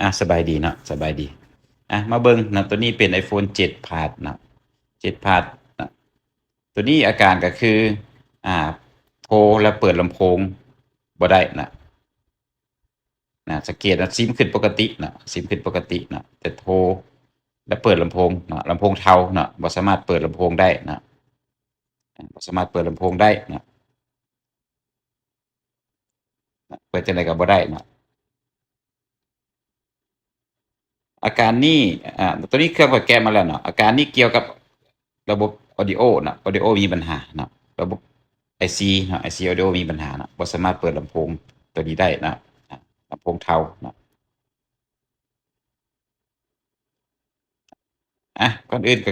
ອ່າ ສະບາຍດີເນາະ ສະບາຍດີ. ອ່າ ມາເບິ່ງເນາະ ໂຕນີ້ເປັນ iPhone ເຈັດ Plus ເນາະ ເຈັດ Plus ເນາະ. ໂຕນີ້ອາການກໍຄື ອ່າ ໂທແລ້ວເປີດລຳໂພງບໍ່ໄດ້ເນາະ. ນະ ສັງເກດນະ ຊີມຂຶ້ນປົກກະຕິເນາະ ຊີມຂຶ້ນປົກກະຕິເນາະ ແຕ່ໂທ ແລະ ເປີດລຳໂພງເນາະ ລຳໂພງເທົາເນາະ ບໍ່ສາມາດເປີດລຳໂພງໄດ້ເນາະ ບໍ່ສາມາດເປີດລຳໂພງໄດ້ເນາະ ເປີດຈັ່ງໃດກໍບໍ່ໄດ້ເນາະ. ອາການນີ້ ອາ ຕົວນີ້ເຄື່ອງຂ້ອຍແກະມາແລ້ວເນາະ ອາການນີ້ກ່ຽວກັບລະບົບ audio ເນາະ audio ມີບັນຫາເນາະ ລະບົບ IC ເນາະ IC audio ມີບັນຫາເນາະ ບໍ່ສາມາດເປີດລຳໂພງຕົວນີ້ໄດ້ເນາະ ອາ ລຳໂພງເທົາເນາະ. ອາ ກ່ອນອື່ນກໍ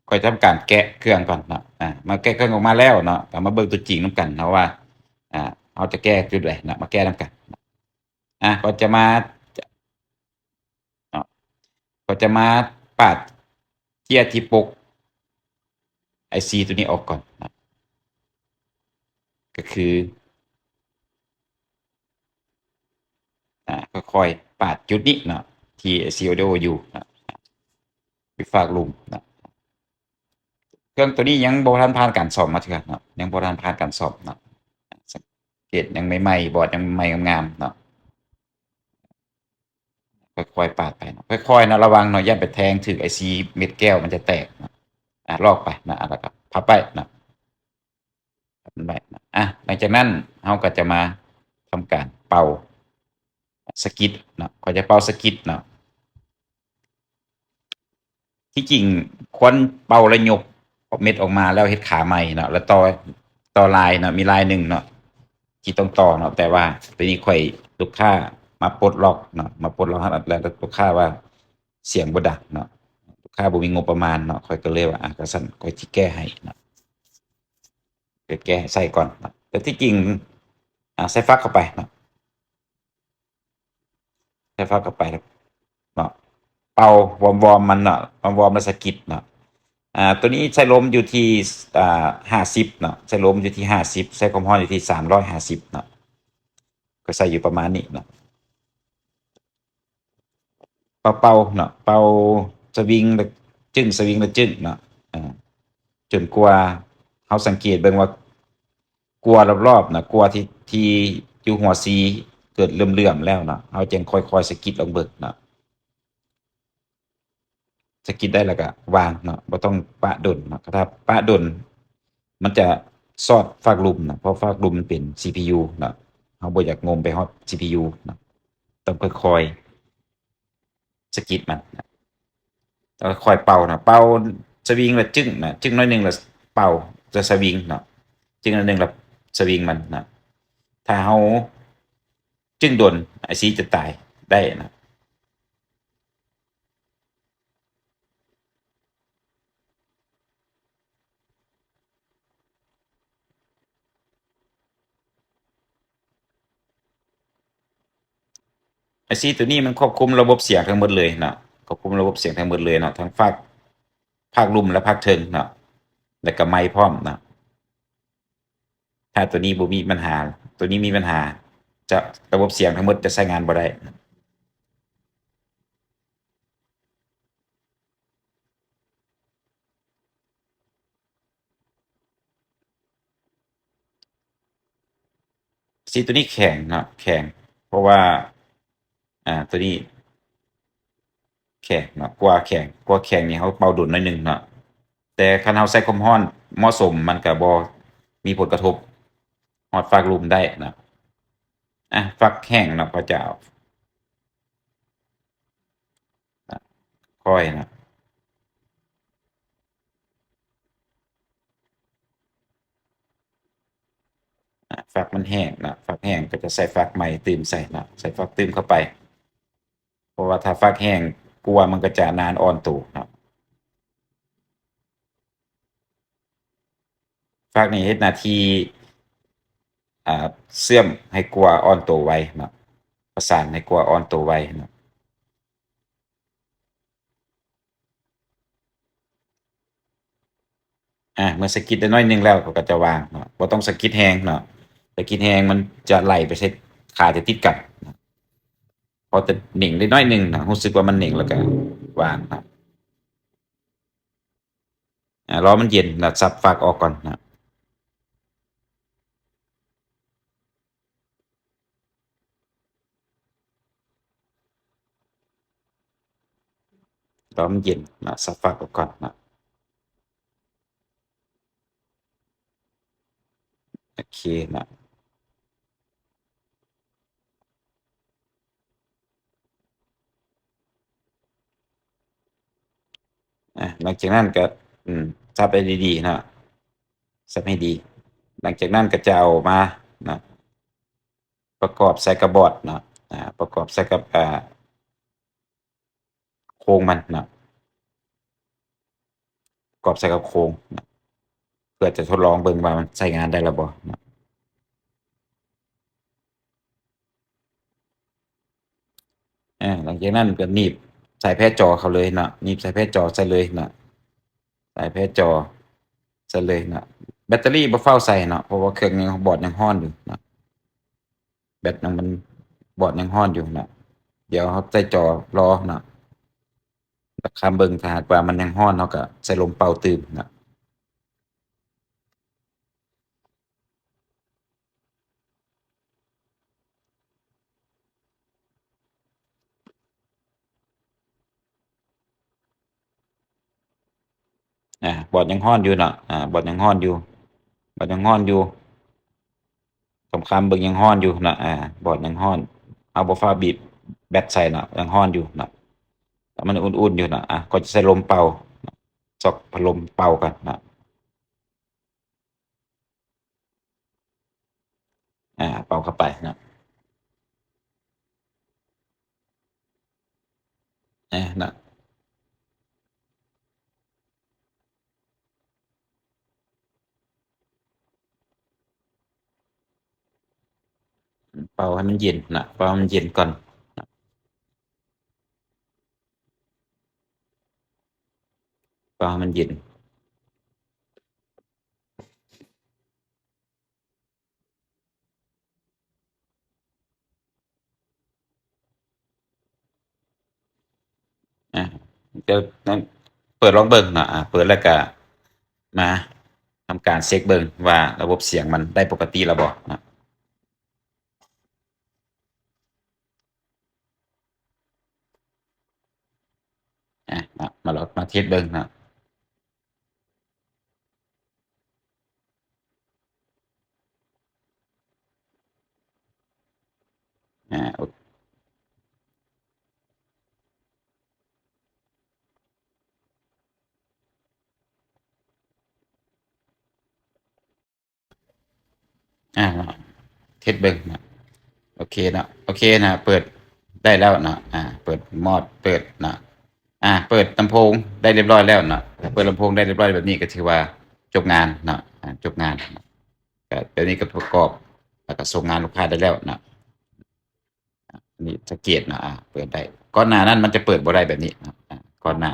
ຂ້ອຍທຳການແກະເຄື່ອງກ່ອນເນາະ ອາ ມາແກະເຄື່ອງອອກມາແລ້ວເນາະ ກໍມາເບິ່ງຕົວຈິງນຳກັນເນາະວ່າ ອາ ເຮົາຈະແກ້ຈຸດໃດເນາະ ມາແກ້ນຳກັນ. ອາ ກໍຈະມາ ເນາະ ກໍຈະມາປາດເຈ້ຍທີ່ປົກໄອຊີຕົວນີ້ອອກກ່ອນເນາະ ກໍຄື ອາ ຄ່ອຍໆປາດຈຸດນີ້ເນາະ ທີ່ໄອຊີອອດີໂອຢູ່ເນາະ ຢູ່ຟາກລຸ່ມເນາະ. ເຄື່ອງຕົວນີ້ຍັງບໍ່ທັນຜ່ານການສ້ອມມາເທື່ອເນາະ ຍັງບໍ່ທັນຜ່ານການສ້ອມເນາະ ສັງເກດຍັງໃໝ່ໆ ບອດຍັງໃໝ່ງາມໆເນາະ. ຄ່ອຍໆປາດໄປເນາະ ຄ່ອຍໆເນາະ ລະວັງເນາະ ຢ່າໄປແທງຖືກໄອຊີເມັດແກ້ວມັນຈະແຕກເນາະ. ອາ ລອກໄປເນາະ ອາ ແລ້ວກໍພັບໄວ້ເນາະ ພັບໄວ້ເນາະ. ອາ ຫຼັງຈາກນັ້ນເຮົາກໍຈະມາທຳການເປົ່າສະກິດເນາະ ຂ້ອຍຈະເປົ່າສະກິດເນາະ. ທີ່ຈິງຄວນເປົ່າແລ້ວຍົກເມັດອອກມາ ແລ້ວເຮັດຂາໃໝ່ເນາະ ແລ້ວຕໍ່ ຕໍ່ລາຍເນາະ ມີລາຍໜຶ່ງເນາະທີ່ຕ້ອງຕໍ່ເນາະ ແຕ່ວ່າຕົວນີ້ຂ້ອຍ ລູກຄ້າມາປົດລັອກເນາະ ມາປົດລັອກໃຫ້ ແລ້ວລູກຄ້າວ່າສຽງບໍ່ດັງເນາະ ລູກຄ້າບໍ່ມີງົບປະມານເນາະ ຂ້ອຍກໍເລີຍວ່າ ອາ ກະຊັ້ນຂ້ອຍຊິແກ້ໃຫ້ເນາະ ແກ້ໃສ່ກ່ອນເນາະ. ແຕ່ທີ່ຈິງ ອາ ໃສ່ຟັກເຂົ້າໄປເນາະ ໃສ່ຟັກເຂົ້າໄປເນາະ ເປົ່າວອມໆມັນເນາະ ວອມໆແລ້ວສະກິດເນາະ. ອາ ຕົວນີ້ໃຊ້ລົມຢູ່ທີ່ ອາ ຫ້າສິບເນາະ ໃຊ້ລົມຢູ່ທີ່ຫ້າສິບ ໃຊ້ຄວາມຮ້ອນຢູ່ທີ່ສາມຮ້ອຍຫ້າສິບເນາະ ກໍໃຊ້ຢູ່ປະມານນີ້ເນາະ. ເປົ່າໆເນາະ ເປົ່າສະວິງ ແລ້ວຈຶ້ງ ສະວິງ ແລ້ວຈຶ້ງເນາະ ອາ ຈົນກວ່າເຮົາສັງເກດເບິ່ງວ່າ ກົວຮອບໆເນາະ ກົວທີ່ ທີ່ຢູ່ຫົວສີເກີດເຫຼື້ອມໆແລ້ວເນາະ ເຮົາຈຶ່ງຄ່ອຍໆສະກິດລົງເບິ່ງເນາະ. ສະກິດໄດ້ແລ້ວກະວາງເນາະ ບໍ່ຕ້ອງປະດົນເນາະ ຖ້າປະດົນມັນຈະຊອດຟາກລຸ່ມເນາະ ເພາະຟາກລຸ່ມມັນເປັນຊີພີຢູເນາະ ເຮົາບໍ່ຢາກງົມໄປຮອດຊີພີຢູເນາະ ຕ້ອງຄ່ອຍໆ ສະກິດມັນນະ ແລ້ວຄ່ອຍເປົ່ານະ ເປົ່າສະວິງແລ້ວຈຶ້ງນະ ຈຶ້ງໜ້ອຍໜຶ່ງແລ້ວເປົ່າ ຈະສະວິງເນາະ ຈຶ້ງໜ້ອຍໜຶ່ງແລ້ວສະວິງມັນນະ. ຖ້າເຮົາຈຶ້ງດົນ ໄອຊີຈະຕາຍໄດ້ນະ. ໄອຊີຕົວນີ້ມັນຄວບຄຸມລະບົບສຽງທັງໝົດເລີຍເນາະ ຄວບຄຸມລະບົບສຽງທັງໝົດເລີຍເນາະ ທັງຟາກ ພາກລຸ່ມ ແລະ ພາກເທິງເນາະ ແລະ ກະໄມພ້ອມເນາະ. ຖ້າຕົວນີ້ບໍ່ມີບັນຫາ ຕົວນີ້ມີບັນຫາ ຈະ ລະບົບສຽງທັງໝົດຈະໃຊ້ງານບໍ່ໄດ້. ຊີຕົວນີ້ແຂງເນາະ ແຂງ ເພາະວ່າ ອ່າ ຕົວນີ້ແຂງເນາະ ກົວແຂງ ກົວແຂງນີ້ເຮົາເປົ່າດົນໜ້ອຍໜຶ່ງເນາະ ແຕ່ຄັນເຮົາໃຊ້ຄວາມຮ້ອນເໝາະສົມ ມັນກະບໍ່ມີຜົນກະທົບຮອດຟາກລຸ່ມໄດ້ເນາະ. ອ່າ ຟາກແຫ້ງເນາະ ເຂົາຈະເອົາ ຄ່ອຍນະ ອາ ຟາກມັນແຫ້ງນະ ຟາກແຫ້ງກໍຈະໃສ່ຟາກໃໝ່ຕື່ມໃສ່ນະ ໃສ່ຟາກຕື່ມເຂົ້າໄປ ເພາະວ່າຖ້າຟາກແຫ້ງ ກົວມັນກໍຈະນານອ່ອນໂຕນະ. ຟາກນີ້ເຮັດໜ້າທີ່ ອ່າ ເຊື່ອມໃຫ້ກົວອ່ອນໂຕໄວເນາະ ປະສານໃຫ້ກົວອ່ອນໂຕໄວເນາະ. ອາ ເມື່ອສະກິດໄດ້ໜ້ອຍໜຶ່ງແລ້ວ ເຂົາກໍຈະວາງເນາະ ບໍ່ຕ້ອງສະກິດແຮງເນາະ ສະກິດແຮງມັນຈະໄຫຼໄປໃສ່ ຂາຈະຕິດກັນເນາະ. ພໍແຕ່ເໜັງໄດ້ໜ້ອຍໜຶ່ງນະ ຮູ້ສຶກວ່າມັນເໜັງແລ້ວກໍວາງນະ. ອາ ລໍມັນເຢັນນະ ສັບຟາກອອກກ່ອນນະ. ລໍມັນເຢັນນະ ສັບຟາກອອກກ່ອນນະ. ໂອເຄນະ. ອາ ຫຼັງຈາກນັ້ນກໍ ອືມ ສັບໃຫ້ດີໆເນາະ ສັບໃຫ້ດີ. ຫຼັງຈາກນັ້ນກໍຈະເອົາມານະ ປະກອບໃສ່ກັບບອດເນາະ ອາ ປະກອບໃສ່ກັບ ອາ ໂຄງມັນເນາະ ປະກອບໃສ່ກັບໂຄງເນາະ ເພື່ອຈະທົດລອງເບິ່ງວ່າມັນໃຊ້ງານໄດ້ແລ້ວບໍ່ເນາະ. ອາ ຫຼັງຈາກນັ້ນກໍໜີບສາຍແພຈໍເຂົ້າເລີຍເນາະ ໜີບສາຍແພຈໍໃສ່ເລີຍເນາະ ສາຍແພຈໍໃສ່ເລີຍເນາະ. ແບັດເຕີຣີບໍ່ຟ້າວໃສ່ເນາະ ເພາະວ່າເຄື່ອງຍັງ ບອດຍັງຮ້ອນຢູ່ເນາະ ແບັດຍັງ ມັນ ບອດຍັງຮ້ອນຢູ່ເນາະ. ດຽວເຮົາໃສ່ຈໍລໍເນາະ ແລ້ວຄຳເບິ່ງ ຖ້າຫາກວ່າມັນຍັງຮ້ອນ ເຮົາກໍໃສ່ລົມເປົ່າຕື່ມເນາະ. ອາ ບອດຍັງຮ້ອນຢູ່ເນາະ ອາ ບອດຍັງຮ້ອນຢູ່ ບອດຍັງຮ້ອນຢູ່. ຄຳໆເບິ່ງ ຍັງຮ້ອນຢູ່ເນາະ ອາ ບອດຍັງຮ້ອນ. ເຮົາບໍ່ຟ້າວບີບແບັດໃສ່ເນາະ ຍັງຮ້ອນຢູ່ເນາະ ແຕ່ມັນອຸ່ນໆຢູ່ເນາະ. ອາ ກໍຈະໃສ່ລົມເປົ່າ ຊອກພັດລົມເປົ່າກ່ອນເນາະ. ອາ ເປົ່າເຂົ້າໄປເນາະ ອາ ເນາະ ເປົ່າໃຫ້ມັນເຢັນເນາະ ເປົ່າໃຫ້ມັນເຢັນກ່ອນເນາະ ເປົ່າໃຫ້ມັນເຢັນ. ອາ ດຽວນັ້ນເປີດລອງເບິ່ງເນາະ ອາ ເປີດແລ້ວກະມາທຳການເຊັກເບິ່ງວ່າລະບົບສຽງມັນໄດ້ປົກກະຕິແລ້ວບໍ່ເນາະ. ອາ ເນາະ ມາລອງ ມາເທສເບິ່ງເນາະ. ອາ ໂອ ອາ ເທສເບິ່ງເນາະ ໂອເຄເນາະ ໂອເຄນະ ເປີດໄດ້ແລ້ວເນາະ ອາ ເປີດມອດ ເປີດເນາະ ອາ ເປີດລຳໂພງໄດ້ລຽບຮ້ອຍແລ້ວເນາະ ເປີດລຳໂພງໄດ້ລຽບຮ້ອຍແບບນີ້ກໍຖືວ່າຈົບງານເນາະ ອາ ຈົບງານ ກໍແບບນີ້ກໍປະກອບ ແລ້ວກໍສົ່ງງານລູກຄ້າໄດ້ແລ້ວເນາະ. ອັນນີ້ສັງເກດເນາະ ອາ ເປີດໄດ້ ກ່ອນໜ້ານັ້ນມັນຈະເປີດບໍ່ໄດ້ແບບນີ້ເນາະ ອາ ກ່ອນໜ້າ